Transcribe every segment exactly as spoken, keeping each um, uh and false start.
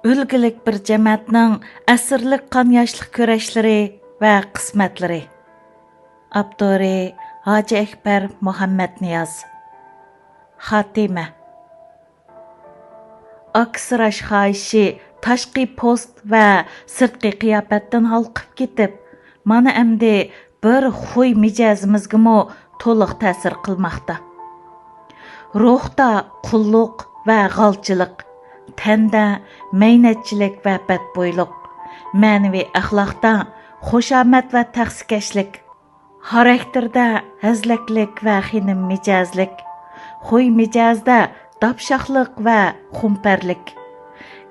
ئۈلگىلىك بىر جەمەتنىڭ ئەسىرلىك قان ياشلىق كۈرەشلىرى ۋە قىسمەتلىرى. ئاپتورى: ھاجى ئەكبەر مۇھەممەتنىياز. خاتىمە. ئاكسىراش خاھىشى تاشقى پوست ۋە سىرتقى قىياپەتتىن ھالقىپ كېتىپ، مانا ئەمدى بىر خۇي مىجەزىمىزگىمۇ تولۇق تەسىر قىلماقتا. روھتا قۇللۇق ۋە غالچىلىق، تەندە مەينەتچىلىك ۋە بەتبۇيلۇق، مەنىۋى ئەخلاقتا خۇشامەت ۋە تەخسىكەشلىك، خاراكتېردا ھەزلەكلىك ۋە خېنىم مىجەزلىك، خۇي مىجەزدە داپشاقلىق ۋە خۇمپەرلىك،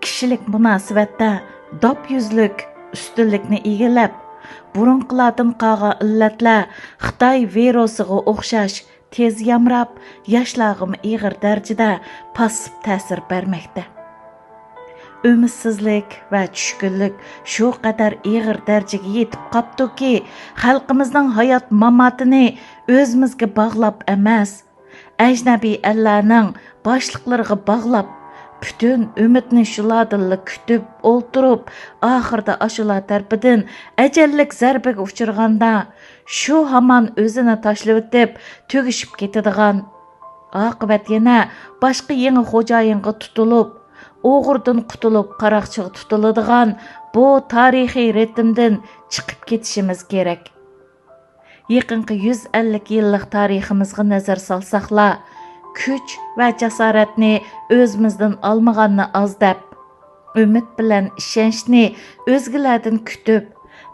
كىشىلىك مۇناسىۋەتتە داپيۈزلۈك ئۈستۈنلۈكنى ئىگىلەپ، بۇرۇنقىلاردىن قالغان ئىللەتلەر خىتاي ۋىرۇسىغا ئوخشاش تېز يامراپ، ياشلارغىمۇ ئېغىر دەرىجىدە پاسسىپ تەسىر بەرمەكتە. ئۈمىدسىزلىك ۋە چۈشكۈنلۈك شۇ قەدەر ئېغىر دەرىجىگە يېتىپ قاپتۇكى، خەلقىمىزنىڭ ھايات ماماتىنى ئۆزىمىزگە باغلاپ ئەمەس، ئەجنەبىي ئەللەرنىڭ باشلىقلىرىغا باغلاپ، پۈتۈن ئۈمىدنى شۇلاردىنلا كۈتۈپ ئولتۇرۇپ، ئاخىرىدا ئاشۇلار تەرىپىدىن ئەجەللىك زەربىگە ئۇچرىغاندا، شۇ ھامان ئۆزىنى تاشلىۋېتىپ تۈگىشىپ كېتىدىغان، ئاقىۋەت يەنە باشقا يېڭى خوجايىنغا تۇتۇلۇپ، ئوغرىدىن قۇتۇلۇپ قاراقچىغا تۇتۇلىدىغان بۇ تارىخىي رىتىمدىن چىقىپ كېتىشىمىز كېرەك. يېقىنقى يۈز ئەللىك يىللىق تارىخىمىزغا نەزەر سالساقلا، كۈچ ۋە جاسارەتنى ئۆزىمىزدىن ئالمىغاننى ئاز دەپ، ئۈمىد بىلەن ئىشەنچنى ئۆزگىلەردىن كۈتۈپ،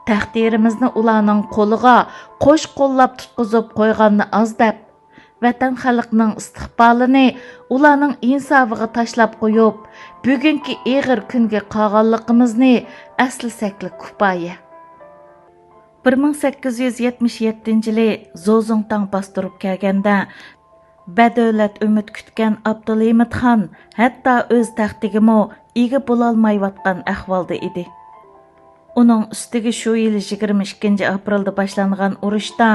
تەقدىرىمىزنى ئۇلارنىڭ قولىغا قوش قوللاپ تۇتقۇزۇپ قويغاننى ئاز دەپ، ۋەتەن خەلقنىڭ ئىستىقبالىنى ئۇلارنىڭ ئىنسابىغا تاشلاپ قويۇپ، بۈگۈنكى ئېغىر كۈنگە قالغانلىقىمىزنى ئەسلىسەكلا كۇپايە. بىر مىڭ سەككىز يۈز يەتمىش يەتتىنچى يىلى زوزۇڭتاڭ باستۇرۇپ كەلگەندە، بەدۆلەت ئۈمىد كۈتكەن ئابدۇلھېمىت خان ھەتتا ئۆز تەختىگىمۇ ئىگە بولالمايۋاتقان ئەھۋالدا ئىدى. ئۇنىڭ ئۈستىگە شۇ يىل يىگىرمە ئىككىنچى ئاپرېلدا باشلانغان ئۇرۇشتا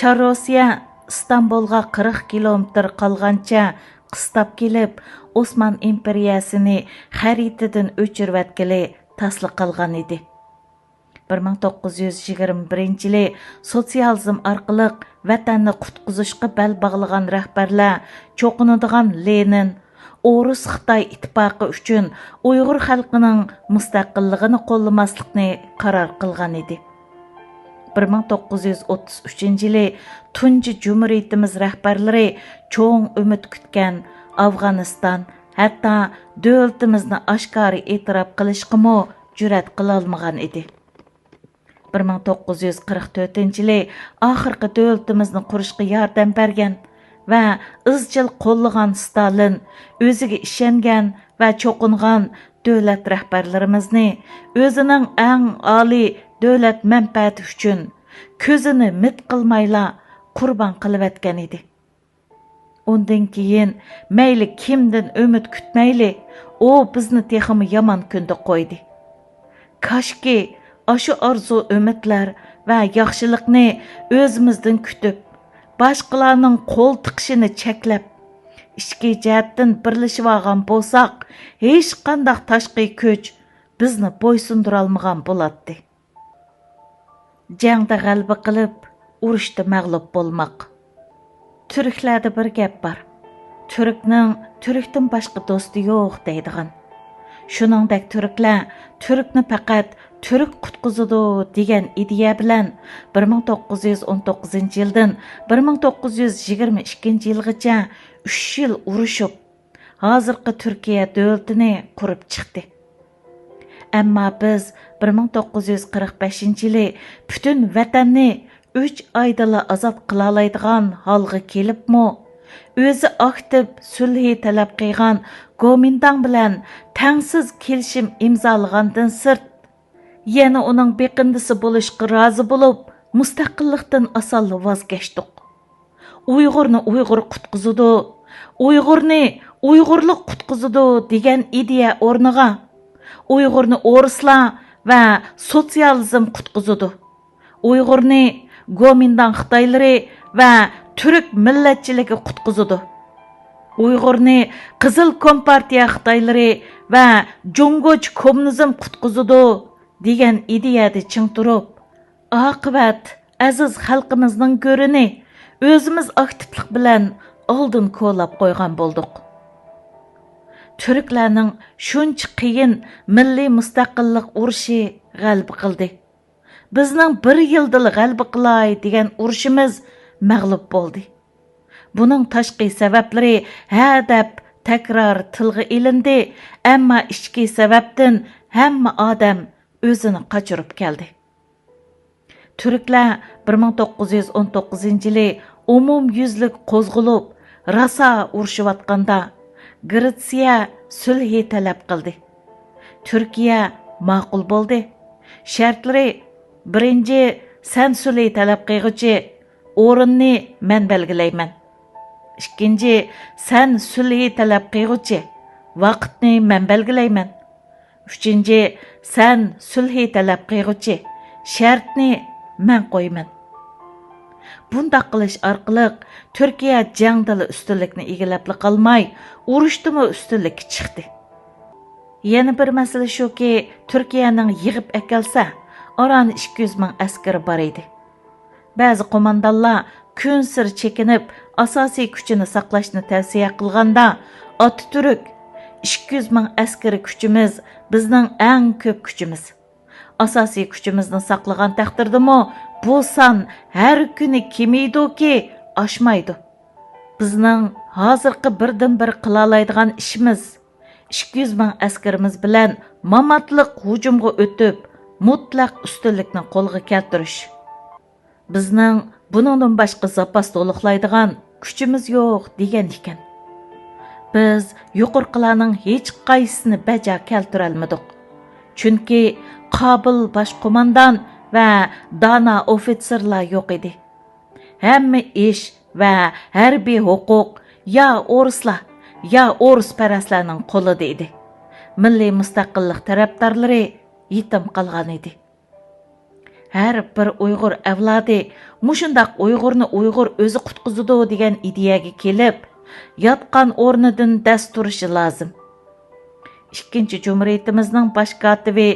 چار روسىيە ئىستانبۇلغا قىرىق كىلومېتىر قالغانچە قىستاپ كېلىپ، ئوسمان ئىمپېرىيەسىنى خەرىتىدىن ئۆچۈرۈۋەتكىلى تاسلا قالغان ئىدى. بىر مىڭ توققۇز يۈز يىگىرمە بىرىنچى يىلى سوتسىيالىزم ئارقىلىق ۋەتەننى قۇتقۇزۇشقا بەل باغلىغان رەھبەرلەر چوقۇنىدىغان لېنىن، ئورۇس-خىتاي ئىتتىپاقى ئۈچۈن ئۇيغۇر خەلقىنىڭ مۇستەقىللىقىنى قوللىماسلىقنى قارار قىلغان ئىدى. بىر مىڭ توققۇز يۈز ئوتتۇز ئۈچىنچى يىلى تۇنجى جۇمھۇرىيىتىمىز رەھبەرلىرى چوڭ ئۈمىد كۈتكەن ئافغانىستان، ھەتتا دۆلىتىمىزنى ئاشكارا ئېتىراپ قىلىشقىمۇ جۈرئەت قىلالمىغان ئىدى. بىر مىڭ توققۇز يۈز قىرىق تۆتىنچى يىلى ئاخىرقى دۆلىتىمىزنى قۇرۇشقا ياردەم بەرگەن ۋە ئىزچىل قوللىغان ستالىن ئۆزىگە ئىشەنگەن ۋە چوقۇنغان دۆلەت رەھبەرلىرىمىزنى ئۆزىنىڭ ئەڭ ئالىي دۆلەت مەنپەئەتى ئۈچۈن كۆزىنى مىت قىلمايلا قۇربان قىلىۋەتكەن ئىدى. ئۇندىن كېيىن مەيلى كىمدىن ئۈمىد كۈتمەيلى، ئۇ بىزنى تېخىمۇ يامان كۈندە قويدى. كاشكى، ئاشۇ ئارزۇ-ئۈمىدلەر ۋە ياخشىلىقنى ئۆزىمىزدىن كۈتۈپ، باشقىلارنىڭ قول تىقىشىنى چەكلەپ، ئىچكى جەھەتتىن بىرلىشىۋالغان بولساق، ھېچقانداق تاشقى كۈچ بىزنى بويسۇندۇرالمىغان بولاتتى. جەڭدە غەلىبە قىلىپ، ئۇرۇشتا مەغلۇپ بولماق. تۈركلەردە بىر گەپ بار، «تۈركنىڭ تۈركتىن باشقا دوستى يوق» دەيدىغان. شۇنىڭدەك تۈركلەر تۈركنى پەقەت تۈرك قۇتقۇزىدۇ دېگەن ئىدىيە بىلەن بىر مىڭ توققۇز يۈز ئون توققۇزىنچى يىلدىن بىر مىڭ توققۇز يۈز يىگىرمە ئىككىنچى يىلغىچە ئۈچ يىل ئۇرۇشۇپ، ھازىرقى تۈركىيە دۆلىتىنى قۇرۇپ چىقتى. ئەمما بىز بىر مىڭ توققۇز يۈز قىرىق بەشىنچى يىلى پۈتۈن ۋەتەننى ئۈچ ئايدىلا ئازاد قىلالايدىغان ھالغا كېلىپمۇ، ئۆزى ئاكتىپ سۈلھى تەلەپ قىلغان گومىنداڭ بىلەن تەڭسىز كېلىشىم ئىمزالىغاندىن سىرت، يەنە ئۇنىڭ بېقىندىسى بولۇشقا رازى بولۇپ، مۇستەقىللىقتىن ئاسانلا ۋاز كەچتۇق. ئۇيغۇرنى ئۇيغۇر قۇتقۇزىدۇ، ئۇيغۇرنى ئۇيغۇرلۇق قۇتقۇزىدۇ دېگەن ئىدىيە ئورنىغا، ئۇيغۇرنى ئورۇسلار ۋە سوتسىيالىزم قۇتقۇزىدۇ، ئۇيغۇرنى گومىنداڭ خىتايلىرى ۋە تۈرك مىللەتچىلىكى قۇتقۇزىدۇ، ئۇيغۇرنى قىزىل كومپارتىيە خىتايلىرى ۋە جۇڭگوچە كوممۇنىزم قۇتقۇزىدۇ دېگەن ئىدىيەدە چىڭ تۇرۇپ، ئاقىۋەت ئەزىز خەلقىمىزنىڭ گۆرىنى ئۆزىمىز ئاكتىپلىق بىلەن ئالدىن كولاپ قويغان بولدۇق. تۈركلەرنىڭ شۇنچە قىيىن مىللىي مۇستەقىللىق ئۇرۇشى غەلىبە قىلدى. بىزنىڭ بىر يىلدىلا غەلىبە قىلاي دېگەن ئۇرۇشىمىز مەغلۇپ بولدى. بۇنىڭ تاشقى سەۋەبلىرى ھە دەپ تەكرار تىلغا ئېلىندى، ئەمما ئىچكى سەۋەبتىن ھەممە ئادەم ئۆزىنى قاچۇرۇپ كەلدى. تۈركلەر بىر مىڭ توققۇز يۈز ئون توققۇزىنچى يىلى ئومۇميۈزلۈك قوزغىلىپ، راسا ئۇرۇشۇۋاتقاندا، گرېتسىيە سۈلھى تەلەپ قىلدى. تۈركىيە ماقۇل بولدى. شەرتلىرى: بىرىنچى، سەن سۈلھى تەلەپ قىلغۇچى، ئورۇننى مەن بەلگىلەيمەن. ئىككىنچى، سەن سۈلھى تەلەپ قىلغۇچى، ۋاقىتنى مەن بەلگىلەيمەن. ئۈچىنچى، سەن سۈلھى تەلەپ قىلغۇچى، شەرتنى مەن قويىمەن. بۇنداق قىلىش ئارقىلىق تۈركىيە جەڭدىلا ئۈستۈنلۈكنى ئىگىلەپلا قالماي، ئۇرۇشتىمۇ ئۈستۈنلۈككە چىقتى. يەنە بىر مەسىلە شۇكى، تۈركىيەنىڭ يىغىپ ئەكەلسە، ئاران ئىككى يۈز مىڭ ئەسكىرى بار ئىدى. بەزى قوماندانلار كۈنسېرى چېكىنىپ، ئاساسىي كۈچىنى ساقلاشنى تەۋسىيە قىلغاندا، ئاتاتۈرك: «ئىككى يۈز مىڭ ئەسكىرىي كۈچىمىز بىزنىڭ ئەڭ كۆپ كۈچىمىز. ئاساسىي كۈچىمىزنى ساقلىغان تەقدىردىمۇ، بۇ سان ھەر كۈنى كېمىيىدۇكى، ئاشمايدۇ. بىزنىڭ ھازىرقى بىردىنبىر قىلالايدىغان ئىشىمىز، ئىككى يۈز مىڭ ئەسكىرىمىز بىلەن ماماتلىق ھۇجۇمغا ئۆتۈپ، مۇتلەق ئۈستۈنلۈكنى قولغا كەلتۈرۈش. بىزنىڭ بۇنىڭدىن باشقا زاپاس تولۇقلايدىغان كۈچىمىز يوق» دېگەن ئىكەن. بىز يۇقىرىقىلارنىڭ ھېچقايسىسىنى بەجا كەلتۈرەلمىدۇق. چۈنكى قابىل باش قوماندان ۋە دانا ئوفىتسېرلار يوق ئىدى. ھەممە ئىش ۋە ھەربىي ھوقۇق يا ئورۇسلار، يا ئورۇسپەرەسلەرنىڭ قولىدا ئىدى. مىللىي مۇستەقىللىق تەرەپدارلىرى يېتىم قالغان ئىدى. ھەر بىر ئۇيغۇر ئەۋلادى مۇشۇنداق «ئۇيغۇرنى ئۇيغۇر ئۆزى قۇتقۇزىدۇ» دېگەن ئىدىيەگە كېلىپ، ياتقان ئورنىدىن دەس تۇرۇشى لازىم. ئىككىنچى جۇمھۇرىيىتىمىزنىڭ باش كاتىپى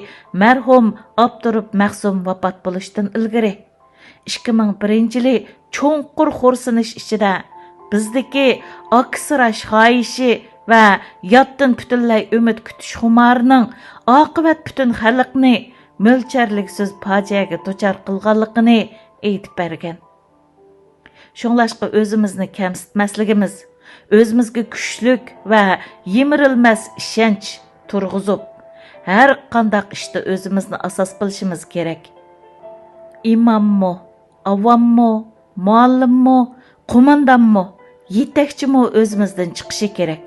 مەرھۇم ئابدۇرۇپ مەخسۇم ۋاپات بولۇشتىن ئىلگىرى، ئىككى مىڭ بىرىنچى يىلى چوڭقۇر خورسىنىش ئىچىدە، بىزدىكى ئاكسىراش خاھىشى ۋە ياتتىن پۈتۈنلەي ئۈمىد كۈتۈش خۇمارىنىڭ ئاقىۋەت پۈتۈن خەلقنى مۆلچەرلىگۈسىز پاجىئەگە دۇچار قىلغانلىقىنى ئېيتىپ بەرگەن. شۇڭلاشقا ئۆزىمىزنى كەمسىتمەسلىكىمىز، ئۆزىمىزگە كۈچلۈك ۋە يىمىرىلمەس ئىشەنچ تۇرغۇزۇپ، ھەر قانداق ئىشتا ئۆزىمىزنى ئاساس قىلىشىمىز كېرەك. ئىماممۇ، ئاۋاممۇ، مۇئەللىممۇ، قوماندانمۇ، يېتەكچىمۇ ئۆزىمىزدىن چىقىشى كېرەك.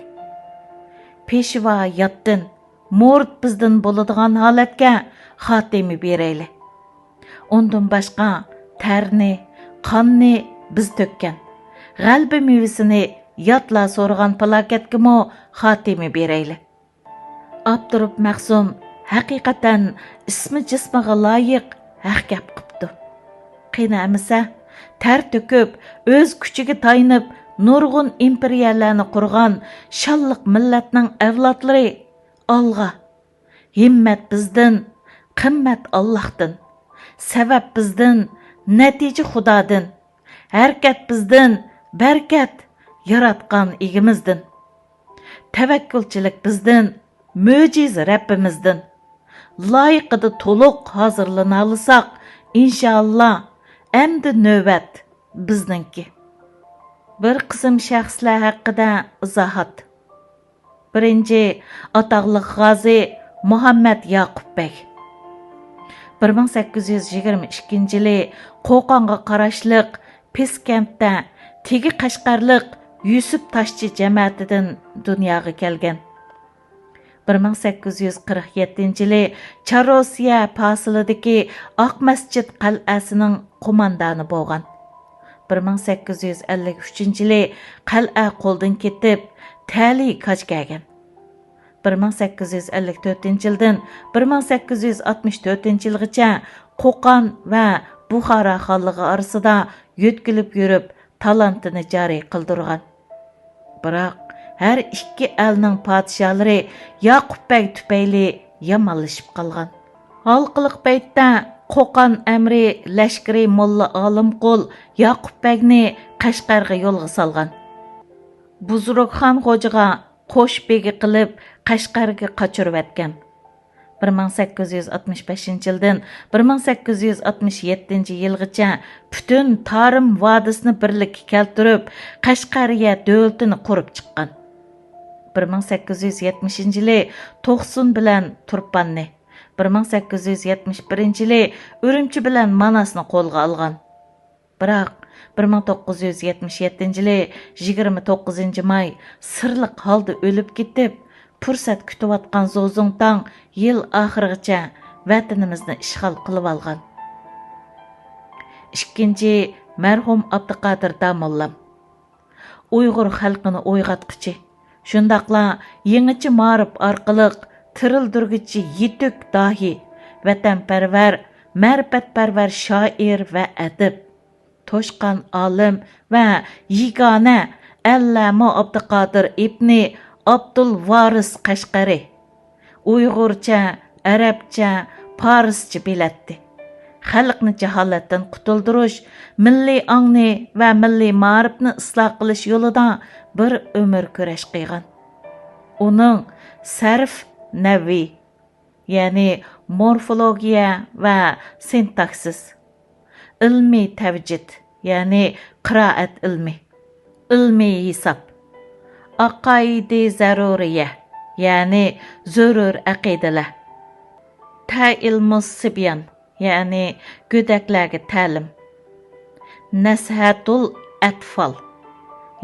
پېشۋا ياتتىن، مۇرىت بىزدىن بولىدىغان ھالەتكە خاتىمە بېرەيلى. ئۇندىن باشقا، تەرنى، قاننى بىز تۆككەن، غەلىبە مېۋىسىنى ياتلار سورىغان پالاكەتكىمۇ خاتىمە بېرەيلى. ئابدۇرۇپ مەخسۇم ھەقىقەتەن ئىسمى جىسمىغا لايىق ھەق گەپ قىپتۇ. قېنى ئەمىسە، تەر تۆكۈپ، ئۆز كۈچىگە تايىنىپ، نۇرغۇن ئىمپېرىيەلەرنى قۇرغان شانلىق مىللەتنىڭ ئەۋلادلىرى، ئالغا! ھىممەت بىزدىن، قىممەت ئاللاھتىن. سەۋەب بىزدىن، نەتىجە خۇدادىن. ھەرىكەت بىزدىن، بەرىكەت ياراتقان ئىگىمىزدىن. تەۋەككۈلچىلىك بىزدىن، مۆجىزە رەببىمىزدىن. لايىقىدا تولۇق ھازىرلىنالىساق، ئىنشائاللا، ئەمدى نۆۋەت بىزنىڭكى. بىر قىسىم شەخسلەر ھەققىدە ئىزاھات. بىرىنچى، ئاتاقلىق غازى مۇھەممەد ياقۇپ بەگ. بىر مىڭ سەككىز يۈز يىگىرمە ئىككىنچى يىلى قوقانغا قاراشلىق پىسكەنتتە تېگى قەشقەرلىق يۈسۈپ تاشچى جەمەتىدىن دۇنياغا كەلگەن. بىر مىڭ سەككىز يۈز قىرىق يەتتىنچى يىلى چارروسىيە پاسىلىدىكى ئاق مەسچىت قەلئەسىنىڭ قوماندانى بولغان. بىر مىڭ سەككىز يۈز ئەللىك ئۈچىنچى يىلى قەلئە قولدىن كېتىپ، تەلىي كاج كەلگەن. بىر مىڭ سەككىز يۈز ئەللىك تۆتىنچى يىلدىن بىر مىڭ سەككىز يۈز ئاتمىش تۆتىنچى يىلغىچە قوقان ۋە بۇخارا خانلىقى ئارىسىدا يۆتكىلىپ يۈرۈپ، تالانتىنى جارى قىلدۇرغان. بىراق، ھەر ئىككى ئەلنىڭ پادىشاھلىرى ياقۇپ بەگ تۈپەيلى يامانلىشىپ قالغان. ھالقىلىق پەيتتە قوقان ئەمرى لەشكىرى موللا ئالىمقۇل ياقۇپ بەگنى قەشقەرگە يولغا سالغان. بۇزرۇكخان خوجىغا قوش بېگى قىلىپ، قەشقەرگە قاچۇرۇۋەتكەن. بىر مىڭ سەككىز يۈز ئاتمىش بەشىنچى يىلدىن بىر مىڭ سەككىز يۈز ئاتمىش يەتتىنچى يىلغىچە پۈتۈن تارىم ۋادىسىنى بىرلىككە كەلتۈرۈپ، قەشقەرىيە دۆلىتىنى قۇرۇپ چىققان. بىر مىڭ سەككىز يۈز يەتمىشىنچى يىلى توقسۇن بىلەن تۇرپاننى، بىر مىڭ سەككىز يۈز يەتمىش بىرىنچى يىلى ئۈرۈمچى بىلەن ماناسنى قولغا ئالغان. بىراق، بىر مىڭ توققۇز يۈز يەتمىش يەتتىنچى يىلى يىگىرمە توققۇزىنچى ماي سىرلىق ھالدا ئۆلۈپ كېتىپ، پۇرسەت كۈتۈۋاتقان زوزۇڭتاڭ يىل ئاخىرىغىچە ۋەتىنىمىزنى ئىشغال قىلىۋالغان. ئىككىنچى، مەرھۇم ئابدۇقادىر داموللام. ئۇيغۇر خەلقىنى ئويغاتقۇچى، شۇنداقلا يېڭىچە مائارىپ ئارقىلىق تىرىلدۈرگۈچى يېتۈك داھىي، ۋەتەنپەرۋەر، مەرىپەتپەرۋەر شائىر ۋە ئەدىب، توشقان ئالىم ۋە يېگانە ئەللامە ئابدۇقادىر ئىبنى ئابدۇل ۋارىس قەشقەرى. ئۇيغۇرچە، ئەرەبچە، پارسچە بىلەتتى. خەلقنى جاھالەتتىن قۇتۇلدۇرۇش، مىللىي ئاڭنى ۋە مىللىي مائارىپنى ئىسلاھ قىلىش يولىدا بىر ئۆمۈر كۈرەش قىلغان. ئۇنىڭ سەرف نەۋۋى، يەنى مورفولوگىيە ۋە سىنتاكسىس، ئىلمىي تەۋجىد، يەنى قىرائەت ئىلمى، ئىلمىي ھېساب، ئەقايىدى زەرۇرىيە، يەنى زۆرۈر ئەقىدىلەر، تەئىلمۇس سىبيان، يەنى گۆدەكلەرگە تەلىم، نەسىھەتۇل ئەتفال،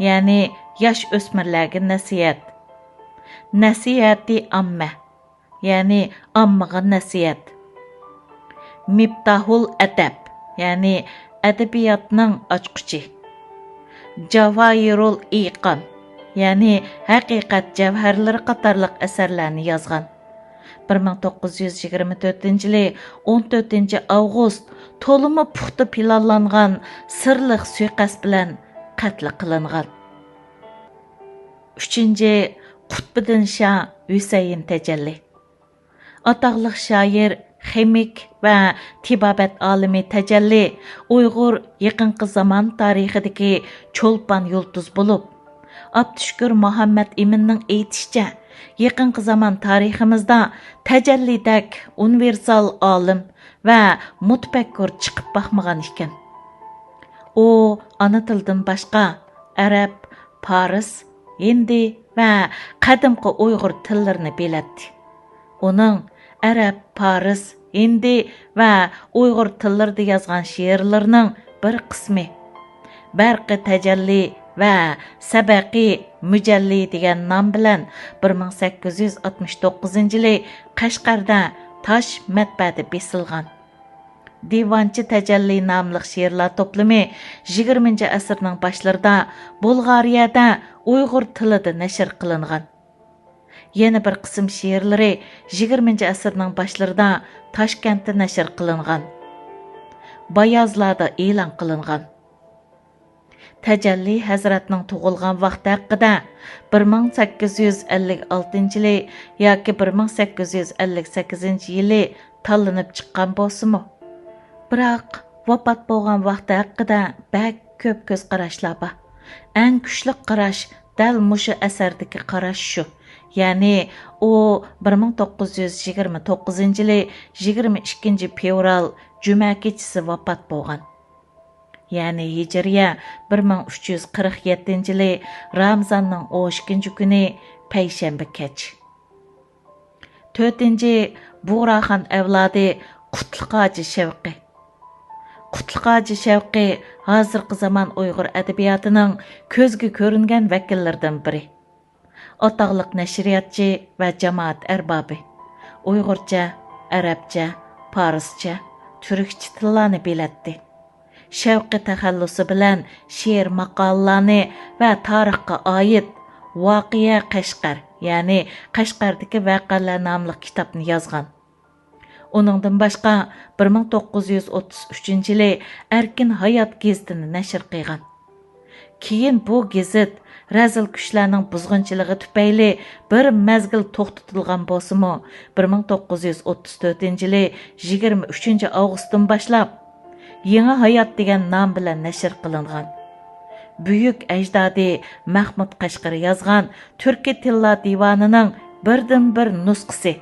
يەنى ياش ئۆسمۈرلەرگە نەسىھەت، نەسىھەتى ئاممە، يەنى ئاممىغا نەسىھەت. مىپتاھۇل ئەدەب، يەنى ئەدەبىياتنىڭ ئاچقۇچى. جاۋاھىرۇل ئىقان، يەنى ھەقىقەت جەۋھەرلىرى قاتارلىق ئەسەرلەرنى يازغان. بىر مىڭ توققۇز يۈز يىگىرمە تۆتىنچى يىلى ئون تۆتىنچى ئاۋغۇست تولىمۇ پۇختا پىلانلانغان سىرلىق سۇيىقەست بىلەن قەتل قىلىنغان. ئۈچىنچى، قۇتبىدىن شاھ ھۈسەيىن تەجەللى. ئاتاقلىق شائىر، خىمىك ۋە تېبابەت ئالىمى تەجەللى ئۇيغۇر يېقىنقى زامان تارىخىدىكى چولپان يۇلتۇز بولۇپ، ئابدۇشۈكۈر مۇھەممەت ئىمىننىڭ ئېيتىشىچە، يېقىنقى زامان تارىخىمىزدا تەجەللىدەك ئۇنىۋېرسال ئالىم ۋە مۇتەپەككۇر چىقىپ باقمىغان ئىكەن. ئۇ ئانا تىلدىن باشقا ئەرەب، پارس، ھىندى ۋە قەدىمكى ئۇيغۇر تىللىرىنى بىلەتتى. ئۇنىڭ ئەرەب، پارس، ھىندى ۋە ئۇيغۇر تىللىرىدا يازغان شېئىرلىرىنىڭ بىر قىسمى بەرقى تەجەللى ۋە سەبەقى مۇجەللى دېگەن نام بىلەن بىر مىڭ سەككىز يۈز ئاتمىش توققۇزىنچى يىلى قەشقەردە تاش مەتبەئەدە بېسىلغان. دىۋانچى تەجەللى ناملىق شېئىرلار توپلىمى يىگىرمىنچى ئەسىرنىڭ باشلىرىدا بۇلغارىيەدە ئۇيغۇر تىلىدا نەشر قىلىنغان. يەنە بىر قىسىم شېئىرلىرى يىگىرمىنچى ئەسىرنىڭ باشلىرىدا تاشكەنتتە نەشر قىلىنغان. بايازلاردا ئېلان قىلىنغان. تەجەللى ھەزرەتنىڭ تۇغۇلغان ۋاقتى ھەققىدە بىر مىڭ سەككىز يۈز ئەللىك ئالتىنچى يىلى ياكى بىر مىڭ سەككىز يۈز ئەللىك سەككىزىنچى يىلى تاللىنىپ چىققان بولسىمۇ، بىراق ۋاپات بولغان ۋاقتى ھەققىدە بەك كۆپ كۆز قاراشلار بار. ئەڭ كۈچلۈك قاراش دەل مۇشۇ ئەسەردىكى قاراش شۇ. يەنى ئۇ بىر مىڭ توققۇز يۈز يىگىرمە توققۇزىنچى يىلى يىگىرمە ئىككىنچى فېۋرال جۈمە كېچىسى ۋاپات بولغان. يەنى ھىجرىيە بىر مىڭ ئۈچ يۈز قىرىق يەتتىنچى يىلى رامىزاننىڭ ئون ئىككىنچى كۈنى پەيشەنبە كەچ. تۆتىنچى، بۇغراخان ئەۋلادى قۇتلۇق ھاجى شەۋقى. قۇتلۇق ھاجى شەۋقى ھازىرقى زامان ئۇيغۇر ئەدەبىياتىنىڭ كۆزگە كۆرۈنگەن ۋەكىللىرىدىن بىرى. ئاتاقلىق نەشرىياتچى ۋە جامائەت ئەربابى. ئۇيغۇرچە، ئەرەبچە، پارسچە، تۈركچە تىللارنى بىلەتتى. شەۋقى تەخەللۇسى بىلەن شېئىر ماقالىلەرنى ۋە تارىخقا ئائىت ۋاقىئە قەشقەر، يەنى قەشقەردىكى ۋەقەلەر ناملىق كىتابنى يازغان. ئۇنىڭدىن باشقا، بىر مىڭ توققۇز يۈز ئوتتۇز ئۈچىنچى يىلى ئەركىن ھايات گېزىتىنى نەشر قىلغان. كېيىن بۇ گېزىت رەزىل كۈچلەرنىڭ بۇزغۇنچىلىقى تۈپەيلى بىر مەزگىل توختىتىلغان بولسىمۇ، بىر مىڭ توققۇز يۈز ئوتتۇز تۆتىنچى يىلى يىگىرمە ئۈچىنچى ئاۋغۇستتىن باشلاپ، يېڭى ھايات دېگەن نام بىلەن نەشر قىلىنغان. بۈيۈك ئەجدادى مەھمۇد قەشقىرى يازغان تۈركىي تىللار دىۋانىنىڭ بىردىنبىر نۇسخىسى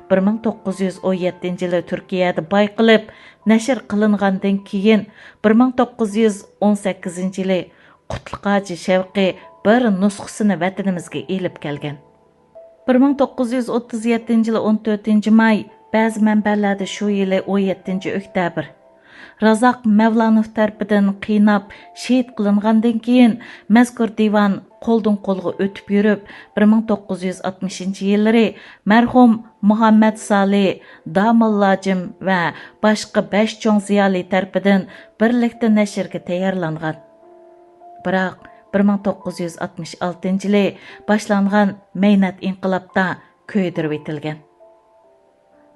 بىر مىڭ توققۇز يۈز ئون يەتتىنچى يىلى تۈركىيەدە بايقىلىپ نەشر قىلىنغاندىن كېيىن، بىر مىڭ توققۇز يۈز ئون سەككىزىنچى يىلى قۇتلۇق ھاجى شەۋقى بىر نۇسخىسىنى ۋەتىنىمىزگە ئېلىپ كەلگەن. بىر مىڭ توققۇز يۈز ئوتتۇز يەتتىنچى يىلى ئون تۆتىنچى ماي، بەزى مەنبەلەردە شۇ يىلى ئون يەتتىنچى ئۆكتەبىر. رازاق مەۋلانوف تەرىپىدىن قىيناپ شېھىت قىلىنغاندىن كېيىن، مەزكۇر دىۋان قولدىن قولغا ئۆتۈپ يۈرۈپ، بىر مىڭ توققۇز يۈز ئاتمىشىنچى يىللىرى مەرھۇم مۇھەممەد سالى، داموللاجىم ۋە باشقا بەش چوڭ زىيالىي تەرىپىدىن بىرلىكتە نەشرگە تەييارلانغان. بىراق، بىر مىڭ توققۇز يۈز ئاتمىش ئالتىنچى يىلى باشلانغان مەينەت ئىنقىلابتا كۆيدۈرۈۋېتىلگەن.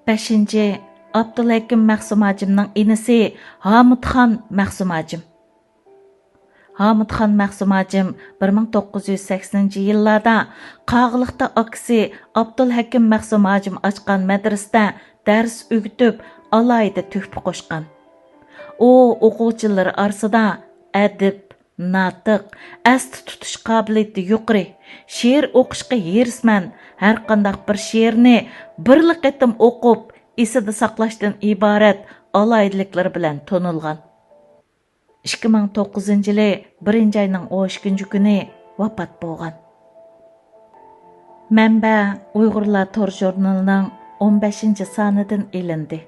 بەشىنچى، ئابدۇلھەكىم مەخسۇم ھاجىمنىڭ ئىنىسى ھامۇتخان مەخسۇم ھاجىم. ھامۇتخان مەخسۇم ھاجىم بىر مىڭ توققۇز يۈز سەكسىنىنچى يىللاردا قاغىلىقتا ئاكىسى ئابدۇلھەكىم مەخسۇم ھاجىم ئاچقان مەدرىسىدە دەرس ئۆگىتىپ، ئالاھىدە تۆھپە قوشقان. ئۇ ئوقۇغۇچىلىرى ئارىسىدا ئەدىب، ناتىق، ئەستە تۇتۇش قابىلىيىتى يۇقىرى، شېئىر ئوقۇشقا ھېرىسمەن، ھەرقانداق بىر شېئىرنى بىرلا قېتىم ئوقۇپ، ئېسىدە ساقلاشتىن ئىبارەت ئالاھىدىلىكلىرى بىلەن تونۇلغان. ئىككى مىڭ توققۇزىنچى يىلى بىرىنچى ئاينىڭ ئون ئىككىنچى كۈنى ۋاپات بولغان. مەنبە ئۇيغۇرلار تور ژۇرنىلىنىڭ ئون بەشىنچى سانىدىن ئېلىندى.